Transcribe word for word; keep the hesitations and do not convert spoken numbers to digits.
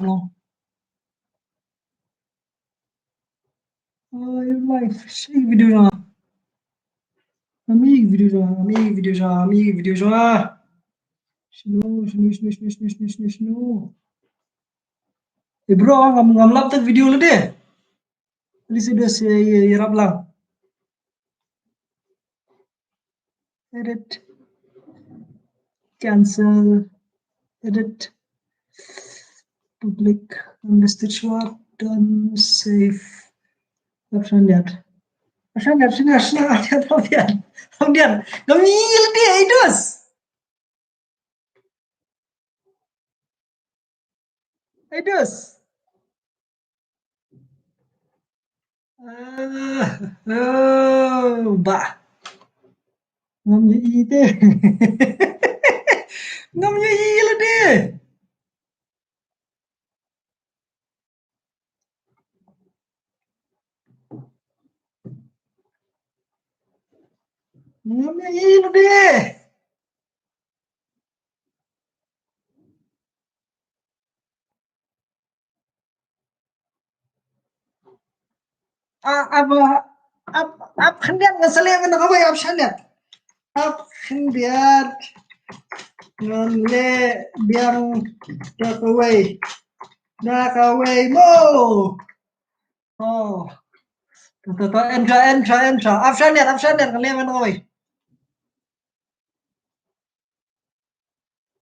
Long. Ai, live. Shi video jong nga. Ngam i video jong nga, ngam i video jong nga, ngam i video jong nga. Shino, shino, shino. Eh, bro, ngam, ngam lap tang video lade. At least ïa, ïa, ïarap lang. Edit. Cancel. Edit. Public. Understood. Done. Save. Option that. Option that. Option that. Option that. Option that. Option that. Ngam i lade, Aidus. Aidus. Ah, oh, bah. Ngam ïohi te. Ngam ïohi lade. Ngam ïohi lade. Ah, ap, ap, ap khyndiat ngan sa leh biang da kawei, ap khyndiat. Ap khyndiat ngan leh biang da kawei. Da kawei mo. Oh. To, to, to, enter, enter, enter. Ap khyndiat, ap khyndiat ngan leh biang da kawei.